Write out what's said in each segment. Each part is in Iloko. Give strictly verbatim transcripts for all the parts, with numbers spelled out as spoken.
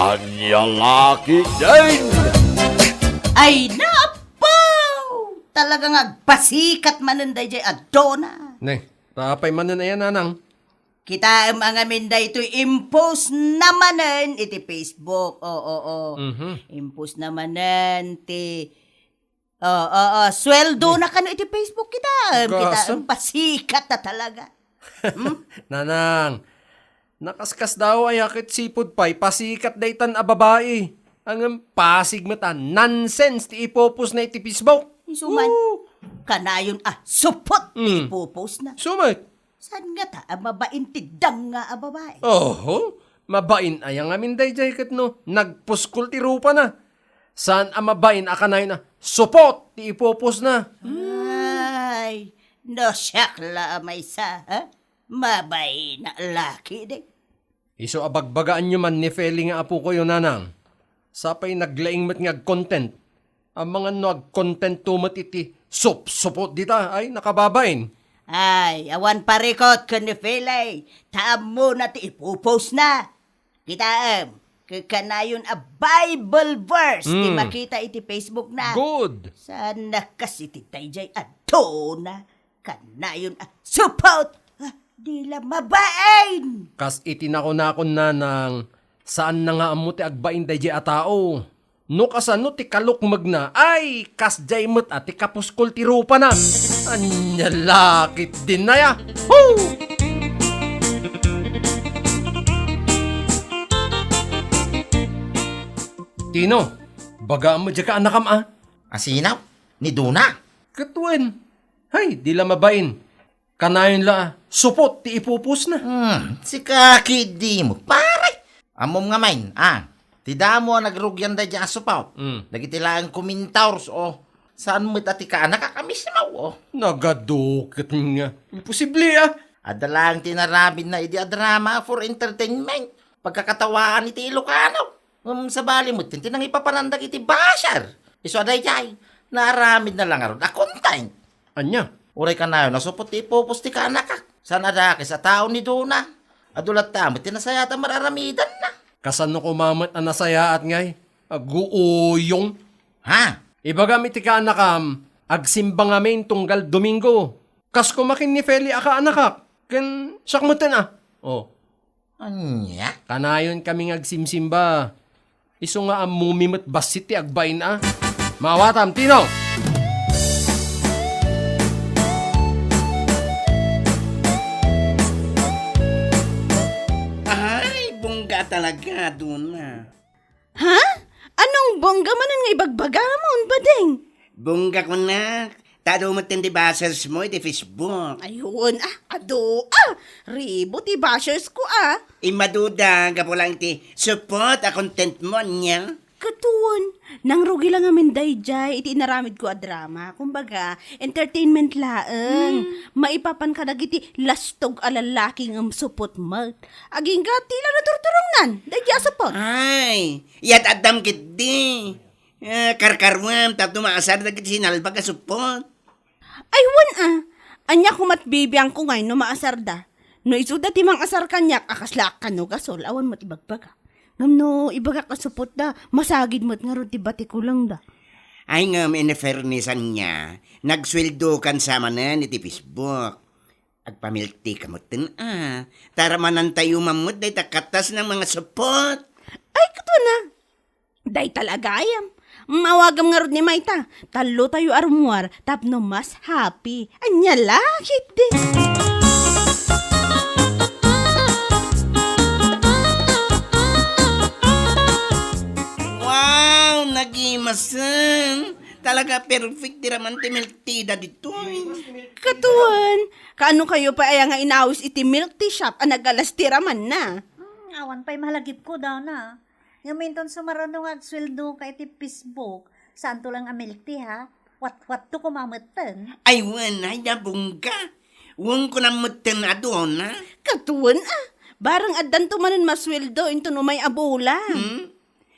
Ania la ketdin? Ay, napaw! Talaga nga agpasikat manen dayjay a Dona. Ne, apay manen aya, nanang? Kitaem a ngamin daytoy impost na manen iti Facebook. Oo, oo. Mhm. Impost na manen ti, oo, oo, sweldo na kano iti Facebook kitaem. Kitaem pasikat na talaga. Hmm? Nanang, nakaskasdaaw aya ket sipud pay pasikat daytan a babai. Ngem pasig met a nonsense ti ipopost na iti Facebook. Isu man, kanayon a supot ti ipopost na. Isu met. Saan ngata a mabain ti danga a babai? Oho, mabain aya ngamin dayjay ket no nagpuskol ti rupana. Saan a mabain a kanayon a supot ti ipopost na. Ay, no siak la a maysa, ha? Mabain a laki di. Isu a bagbagaanyo man ni Feli nga apokoyo, nanang. Sapay naglaing met nga agcontent. Amangan no agcontento met iti supsupot dita, ay, nakababain. Ay, awan parikot ken ni Feli, ta ammona ti ipopost na. Kitaem, kanayon a Bible verse ti makita iti Facebook na. Good. Saan na kas iti dayjay a Dona. Kanayon a supot! Ah, di la mabain! Kas iti nakunakon, nanang, saan na nga ammo ti agbain dayjay a tao. No kasano ti kalukmegna, ay, kasjay met a ti kapuskol ti rupana. Ania la ketdin aya? Hoo! Tino, baga met diay kaanakam a? Asino? Ni Dona? Ket wen. Hay, di la mabain. Kanayon la, supot ti ipopost na. Hmm, sika ketdi met, pare. Ammom ngamin, a, ti damo a nagrugian dayjay a supot. Hmm. Dagiti laeng commentators, o, saan met a ti kaanakak a mismo, o. Nagaduket nga. Imposible, a. Adda laeng ti inaramidna idi a drama for entertainment. Pagkakatawaan iti Ilocano. Ngem sabali met ti nangipapanan dagiti basher. Isu a dayjay, naaramidna la ngarud a content. Ania? Uray kanayon a supot ti ipopost ti kaanakak. Saan a dakes a tao ni Dona. Adu latta met ti nasayaat a mararamidanna. Kasano koma met a nasayaat ngay? Aguuyong. Ha? Ibagam iti kaanakam, agsimba ngamin tunggal Domingo. Kas koma ken ni Feli a kaanakak, ken siak metten a. O. Ania? Kanayon kami nga agsimsimba. Isu nga ammomi met bassit ti agbain a. Maawatam, Tino! Ay, bongga talaga, Dona. Ha? Anong bongga manen nga ibagbagam, Bading? Bongga kunak. Ta adu met ti bashers mo iti Facebook. Ay, wen, a, adu, a. Ribu ti bashers ko, a. Immaduda, gapu lang ti supot a content mo, ania? Ket wen, nangrugi la ngamin dayjay iti inaramidko a drama. Kumbaga, entertainment laeng. Hmm. Maipapan kadagiti lastog a lalaki ngem supot met. Agingga ti la naturturongnan, dayjay a supot. Ay, iyat-addam ketdi. Eh, karkaruam, tapno maasar dagiti sinalbag a supot. Ay, wen a. Ania koma ti bibiangko ngay no maasarda? No isuda ti mangasar kaniak a kasla kano gasol, awan met ibagbagak. Ngem no ibagak a supotda, masagid met ngarud ti batikulengda. Ay, ngem in fairness ania, nagsueldokan sa manen iti Facebook. Agpamilti ka metten a. Taramanantayo man met dayta katas nga mga supot. Ay, ket wen a. Dayta la gayam. Mawagam ngarud ni mayta. Tallotayo a rummuar tapno mas happy. Ania la ketdi. Wow, nagimasen. Talaga perfect ti raman ti milk tea da ditoy. Ket wen, kaano kayo pay aya nga inawis iti milk tea shop a nagalas ti ramanna? Hmm, awan pay malagipko, Dona. Ngem inton sumaruno nga agsueldo ka iti Facebook, saanto lang a milk tea, ha? Watwatto koma metten. Ay, wen, ay, nabungga. Wen, kunam metten a Dona. Ket wen a, bareng addanto manen masueldo inton umay a bulan. Hmm?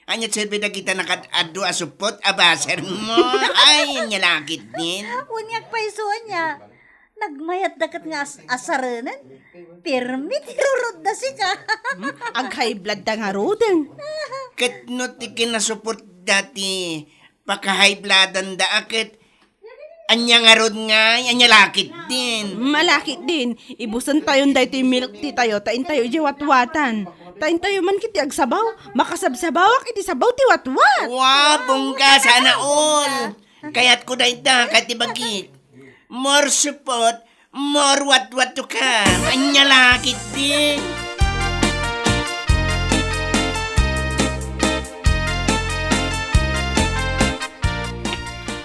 Ania serbi dagita nakad-adu a supot a basher mo? Ay, ania la ketdin. Wen, ket pay isu ania. Nagmayat da ket nga as-, asarenen. Pirmi ti rurutda sika. Hmm? Ag-high blood da ngaruden. Ket no ti kinasupotda ti paka-high bloodanda a ket ania ngarud ngay, ania lakit din? Malakit din. Ibusen tayon daytoy milk tea tayo, ta intayo idiay watwatan. Ta intayo man ket ti agsabaw, makasabsabawak iti sabaw ti watwat. Wa, bongga, sana all. Kayatko dayta, ket ti bagik. More support, more watwat to come. Ania lakit din?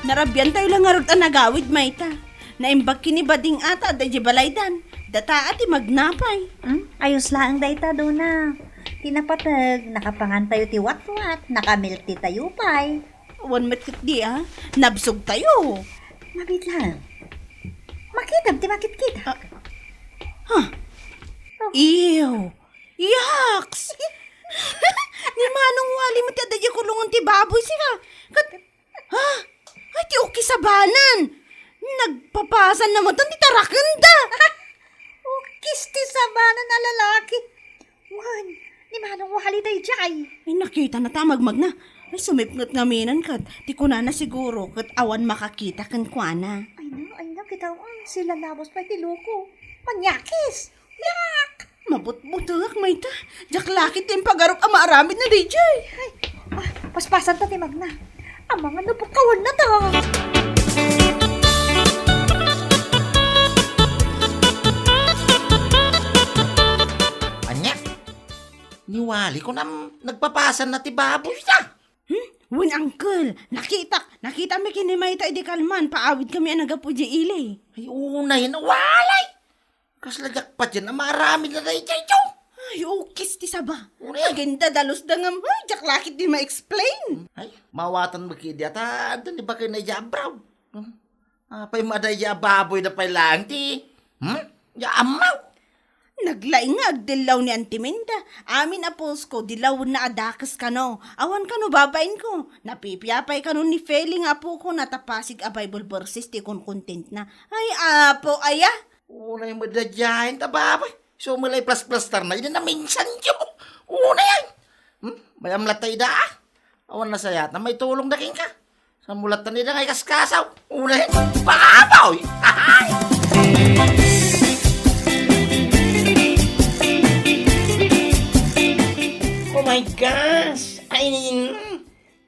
Narabian tayo la ngarud a nagawid, mayta. Naimbag ken ni Bading a ta adda idiay balaydan. Data a ti magnapay. Hmm? Ayos laeng dayta, Dona. Ti napateg, nakapangan tayo ti watwat, nakamilk tea tayo pay. Wen met ketdi a, nabsog tayo. Mabiit laeng. Makitam ti makitkita. Ah. Huh. Oh. Ew. Yaks! Ni Manong Wali met ti adda idiay kulongan ti baboy, sika. Ket, ha? Ay, ti ukis a banan! Nagpapasan na met ti tarakenda! Ukis ti sabanan a lalaki! Wen, ni Manong Wali daydiay. Ay, nakitana ta a magmagna. Ay, sumipnget ngamin ket ti kunana siguro ket awan makakita kenkuana. Ay na, ay na, kitaw, ah, silalabas pay ti loko. Manyakis! Yak! Mabutbutengak mayta. Diak lakit ti impagarup a maaramidna daydiay. Ay, ah, paspasanta ti magna. Amangan no pukawanna ta. Ania? Ni Wali, kunam nagpapasanna ti baboyda. Hmm? Wen, uncle, nakitak, nakitami ken ni mayta idi kalman, paawidkami a naggapu idiay ili. Ay, unay, walay! Kasla diak pay a maaramidna daydiay, Diyo. Ay, ukis ti saba. Uni? Agindadalusda ngem, ay, diak lakit ti ma-explain. Ay, mawatan met idi ta, adda ni bakayna idiay abraw. Hmm? Apay met daydiay a baboyda pay laeng ti, hmm? Idiay ammaw. Naglaing nga agdillaw ni Auntie Minda. Amin a pusko, dillawenna a dakes kano. Awan kano babainko. Napipiapay kano ni Feli nga apokona ta pasig a Bible verses ti ikonkontentna. Ay, apo, aya! Unay met daydiay ta, baba. Isu met la iplas-plastarna idi naminsan, Diyo. Unay, ay. Hmm? Mayam latta ida, ah. Awan nasayat a maitulongda kenka. Sammo latta ida nga ikaskasaw. Unay, baboy. Oh my gosh. Ay, nino.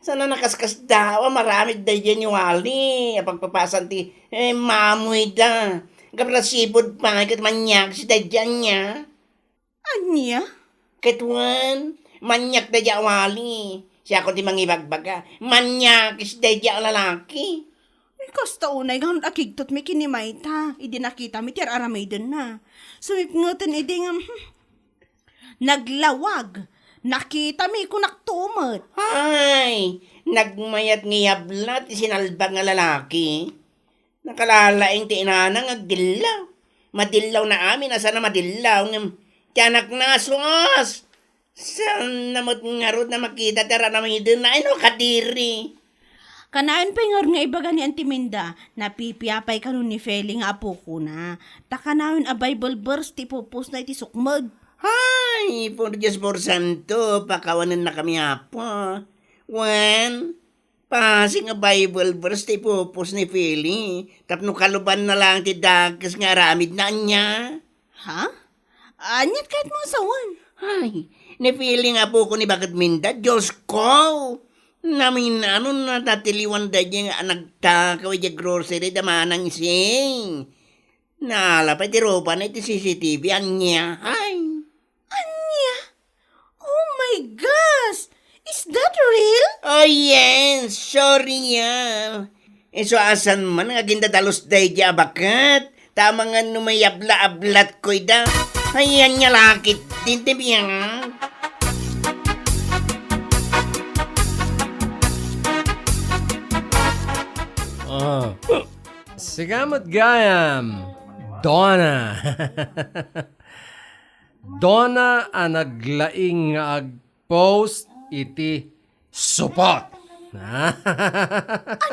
Sana nakaskasdaaw a maaramid daydiay ni Wali a pagpapasan ti, eh, mamoyda. Gapu ta sipud pay ket manyakis daydiay, ania? Ania? Ket wen, manyakis daydiay a Wali. Siakon ti mangibagbaga. Manyakis daydiay a lalaki. Ay, kasta unay, ngarud a kigtatmi ken ni mayta. Idi nakitami ti ar-aramidenna. Sumipngeten idi nga, hmm, naglawag. Nakitami, kunak to met. Ay, nagmayat nga iyabla ti sinalbag nga lalaki. Nakalalaing ti inana nga agdillaw. Madillawna amin a saan a madillaw, ngem ti anakna, sus! Saanna met ngarud a makita ti ar-aramidenna, ay no, kadiri. Kanayon pay ngarud nga ibaga ni Auntie Minda, napipiapay kano ni Feli nga apokona. Ta kanayon a Bible verse ti ipupusna iti sukmed. Ay, por Dios, por Santo, pakawanennakami, Apo. Wen, pasig nga Bible verse ti ipupos ni Feli tapno kalubanna laeng ti dakes nga aramidna, ania? Ha? Aniat kayatmo a sawen? Ay, ni Feli nga apoko ni Baked Minda, Diosko! Naminano, natatiliwan daydiay nga nagtakaw idiay grocery da manang ising. Naala pay ti rupana iti C C T V, ania? Ay! Ania? Oh my gosh! Is that real? Oh yes, so real. Isu a saan man nga agindadalus daydiay a baket. Ta amangan no mayabla-ablatko ida. Ay, ania lakit din ti biag. Ah. Sika met gayam, Dona. Dona a naglaing nga agpost iti supot.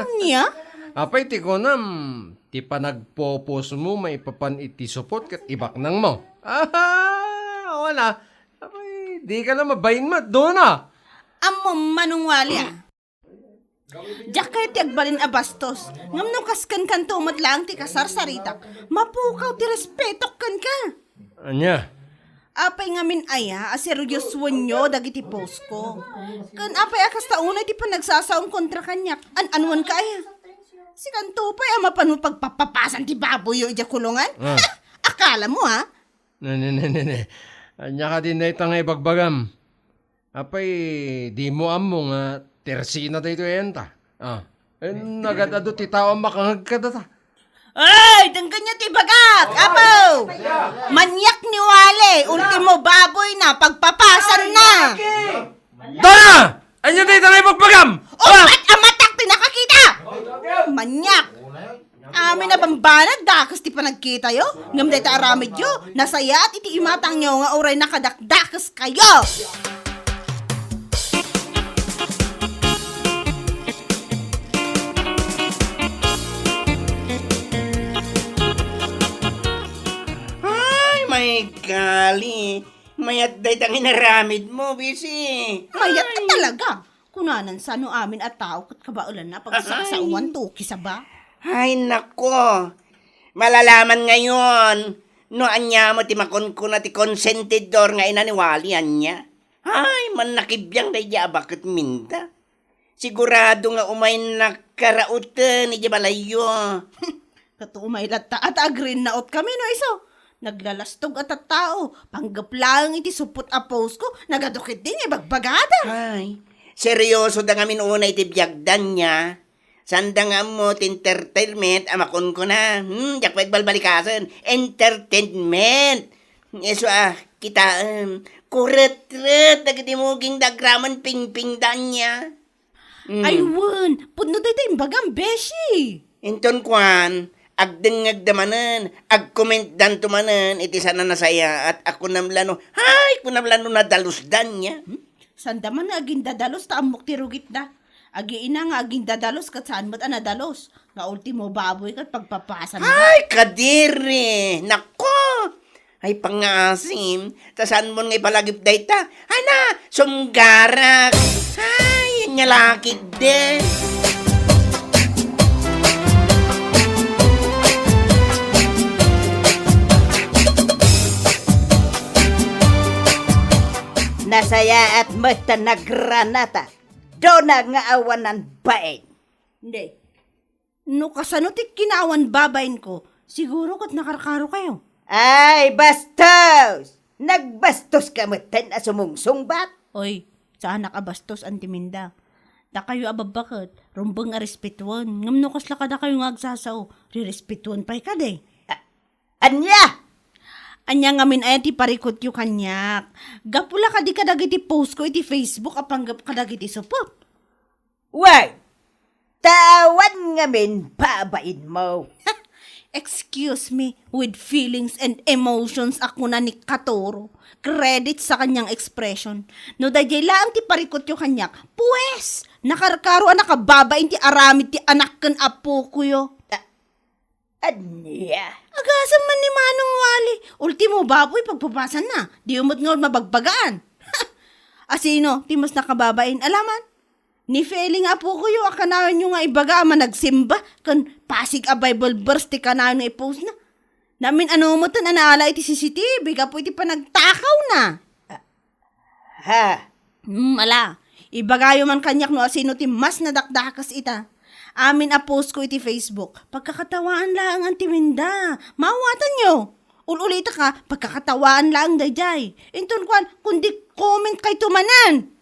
Ania? Apay ti kunam, ti panagpopostmo maipapan iti supot ket ibaknangmo. Aha, wala. Apay, dika la mabain met, Dona. Ammom, Manong Wali, a. Diak kayat ti agbalin a bastos. Ngem no kas kenkanto met laeng ti kasarsaritak, mapukaw ti respetok kenka. Ania? Apay ngamin aya a seryosoenyo dagiti post ko? Ken apay a kasta unay ti panagsasaom kontra kaniak? An-anuenka aya? Sikanto pay a mapanmo pagpapapasan ti baboyyo idiay kulungan? Ah. Akalamo, a? Ne, ne, ne, ne, ne. Ania kadi dayta nga ibagbagam? Apay, dimo ammo nga tersina daytoy enta? Ah. Eh, nagad-adu ti tao a makangeg kadata. Ay, denggenyo ti ibagak, Apo! Maniak ni Wale, ultimo baboy na, pagpapasan na. Dana! Ania dayta nga ibagbagam? Ah! Umpat a matak ti nakakita! Maniak! Amin a bambanag, dakes ti panagkitayo. Ngem dayta aramidyo, nasayaat iti imatangyo nga uray nakadakdakes kayo. Ay, my golly. Mayat dayta nga inaramidmo, Bisi. Mayat a talaga. Kunanan sa no amin a tao ket kabaelanna a pagsasaoan, tuki sa ba? Ay, nako. Malalaman ngayon no ania met ti makunkuna ti konsentidor nga ina ni Wali, ania? Ay, mannakibiang daydiay a baket, Minda. Sigurado nga umay nakarauten idiay balayyo. Ket umay latta a ta agrinnaotkami no isu. Naglalastog a tattao, panggep laeng iti suppot a post ko, nagadu ketdi nga ibagbagada. Ay, seryosoda ngamin unay iti biagda, nia. Saanda nga ammo ti entertainment a makunkuna. Hmm, diak pay agbalbalikasen. Entertainment. Isu a, kitaem, kuretret dagiti mugingda agraman pingpingda, nia. Mm. Ay, wen, pudno dayta imbagam, beshi. Inton kuan, agdengngegda manen, agkomentdanto manen iti saan a nasayaat a kunam la no, ay, kunam la no nadalusda, nia. Hmm? Saanda man nga agindadalus ta ammok ti rugitda. Agiina nga agindadalus ket saan met a nadalus, nga ultimo baboy ket pagpapasan. Ay, kadiri! Nako! Ay, pangngaasim, ta saanmon nga ipalagip dayta? Ay na, sumgarak! Ay, ania la ketdi. Nasayaat met ta nagranata. Dona nga awanan bain. Hindi. No kasano ti kinaawan babainko, siguro ket nakarkarokayo. Ay, bastos! Nagbastoska metten a sumungsungbat. Oy, saanak a bastos, Anti Minda. Dakayo a babbaket, rumbeng a respetuen. Ngem no kasla kadakayo nga agsasao, rirespetuan pay kadi. A-, ania? Ania ngamin aya ti parikutyo kaniak? Gapu la kadi kadagiti post ko iti Facebook a panggep kadagiti supot? Why? Taawan ngamin babainmo. Excuse me, with feelings and emotions a kuna ni Katoro. Credit sa kanyang expression. No daydiay laeng ti parikutyo kaniak, pues, nakarkaro a nakababain ti aramid ti anak ken apokoyo. A-, ania? Agasem man ni Manong Wali. Ultimo baboy, pagpapasanna. Diyo met nga mabagbagaan. Asino ti mas nakababain? Alaman? Ni Feli nga apokoyo a kanayon nga ibaga a managsimba ken pasig a Bible verse ti kanayon nga i-post na. Namin-ano metten a naala iti C C T V gapu iti panagtakawna. Ha? Hmm, ala. Ibagayo man kaniak no asino ti mas nadakdakes ita. Amin a post ko iti Facebook, pagkakatawaan laeng, Anti Minda. Maawatanyo. Ul-ulitek a, pagkakatawaan laeng daydiay. Inton kuan, kundi comment kayto manen.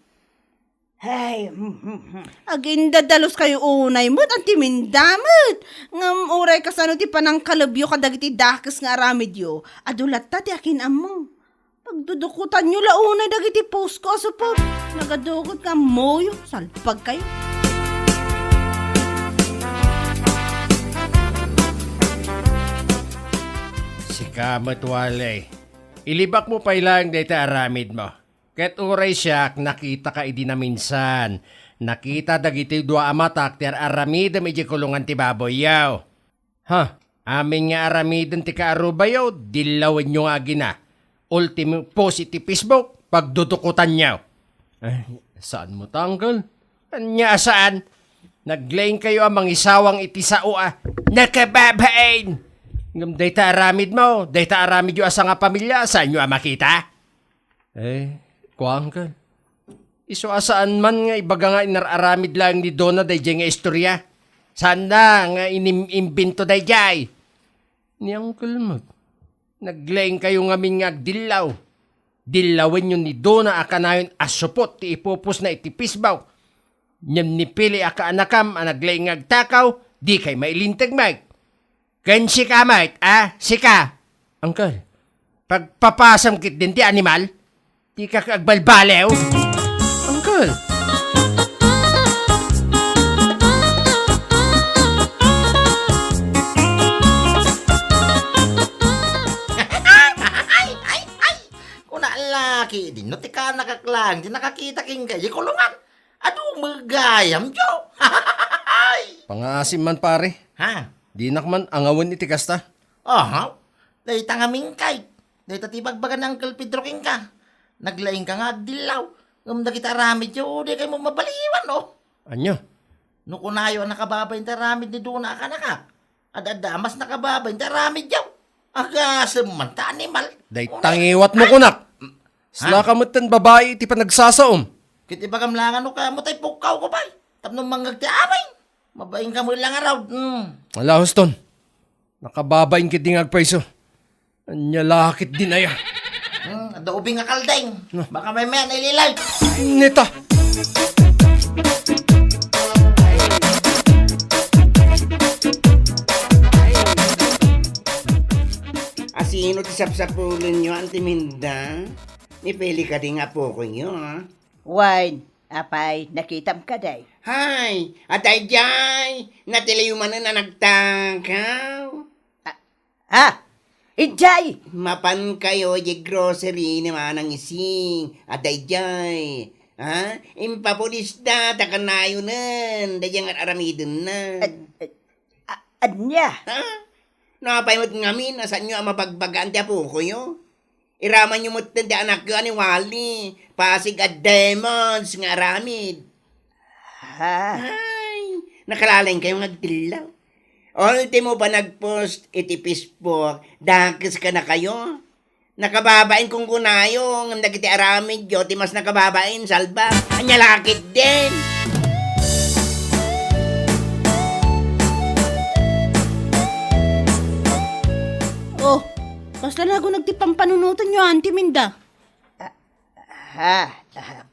Ay, hmm, hmm, hmm. Agindadalos kayo unay met, Anti Minda met. Ngem uray kasano ti panangkalebyo kadagiti dakes nga aramidyo, adu latta ti akin-ammo. Pagdudukotanyo la unay dagiti post ko a supot. Nagadugot nga ammoyo, salpag kayo. Sika met, Wale. Ilibak mo pay laeng dayta aramid mo. Ket uray siak, nakitaka idi naminsan. Nakita dagiti dua a matak ti ar-aramidem idiay kulongan ti baboyyo. Ha? Amin nga aramiden ti kaarubayo, dillawenyo nga agina. Ultimo post iti Facebook, pagdudukotanyo. Ay, Saan mo ta, Uncle? Ania a saan? Naglaingkayo a mangisawang iti sao a nakababain. Ngem dayta aramidmo, dayta aramidyo a sangapamilia, saanyo a makita? Eh, kua, Uncle. Isu a saan man nga ibaga nga inar-aramid laeng ni Dona daydiay nga istorya. Saan na nga inim-imbento daydiay? Ni Uncle met, naglaingkayo ngamin nga agdillaw. Dillawenyo ni Dona a kanayon a supot ti ipupusna iti Facebook. Ngem ni Pili a kaanakam a naglaing nga agtakaw, dikay mailinteg met. Ken sika met, a? Sika? Uncle, pagpapasam ketdin ti animal? Dika agbalbaliw? Uncle. Ay, ay, ay! Kuna la ketdin, no ti kaanakak laeng ti nakakita kenka, di kulungan. Adu, magayam, jo. Pangaasim man, pare. Ha? Dinak man angawen iti kasta. Aha. Dayta ngamin kay. Dayta ti bagbaga ni Uncle Pedro kenka. Naglaingka nga agdillaw. Ngem dagiti aramidyo, dikay mo mabaliwan, oh. Ania? No kunayo a nakababain ti aramid ni Dona a kanakak, ad-adda a mas nakababain ti aramidyo. Agasem man ta animal. Dayta ngiwatmo kunak. Ha? Saka met ten babai ti panagsasaom. Ket ibagam la nga no kayatmo tay pukkawko pay. Tapno mangngeg ti amin. Mabainka met la ngarud. Hmm. Ala, Houston. Nakababain ketdi nga agpayso. Ania la ketdin aya? Hmm, adda ubing nga kaldeng. No. Baka maymay naililay. Neta. Asino ti sapsapulenyo, Auntie Minda? Ni Feli kadi nga apokoyo, ha? Wen, apay, nakitam kadi? Hay, a daydiay, natiliw manen a nagtakaw. Ah, ah, idiay! Mapankayo idiay grocery ni Manang Ising, a daydiay. Ha? Impapudisda ta kanayonen, daydiay nga ar-aramidenna. Ad-, ad-, a-, ania? Ha? Napay met ngamin a saanyo a mabagbagaan ti apokoyo? Iramanyo met ti anakyo a ni Wally, pasig a demons nga aramid. Ha? Ay, nakalalengkayo nga agdillaw. Ultimo pa nagpost iti Facebook, dakes kadakayo. Nakababain kunkunayo, ngem dagiti aramidyo ti mas nakababain, salba. Ania la ketdin? Oh, kasla nagunag ti pampanunotenyo, Auntie Minda? Ah, ah, ah,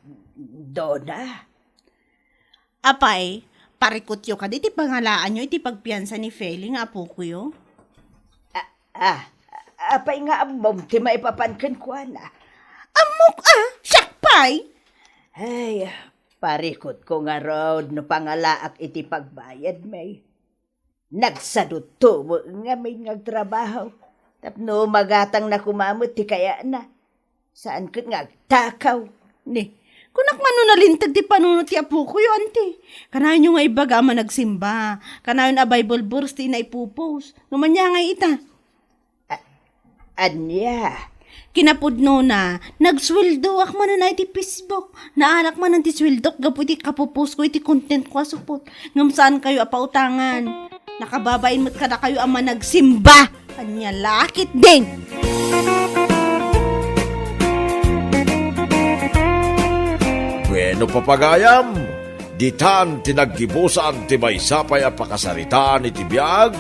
Dona? Apay, parikutyo kadi ti pangalaanyo iti pagpiansa ni Feli nga apokoyo? Ah, ah, apay nga ammom ti maipapan kenkuana? Ammok, ah, siak pay! Ay, parikutko ngarud no pangalaak iti pagbayad, may. Nagsaduto met ngamin nga agtrabaho tapno magatangna koma met ti kayatna. Saan ket nga agtakaw. Ni, kunak man no nalinteg ti panunot ti apokoyo, Auntie. Kanayon nga ibaga a managsimba. Kanayon a Bible verse ti inaipopost. No ania ngay ita? A-, ania? Kinapudnona, nagsueldoak manen iti Facebook. Naanak manen ti sueldok gapu iti kapoposko iti contentko a supot. Ngem saankayo a pautangan. Nakababain met kadakayo a managsimba. Ania la ketdin? Bueno, papagayam, ditan ti naggibusan ti maysa pay a pakasaritaan iti biag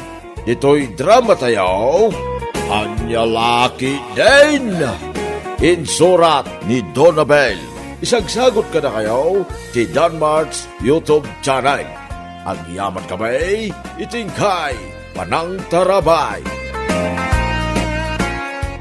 ditoy dramatayo, Ania la ketdin? Insurat ni Donabel. Isagsagot kadakayo ti Danmart's YouTube channel. Agyamankami iti inkay panangtarabay.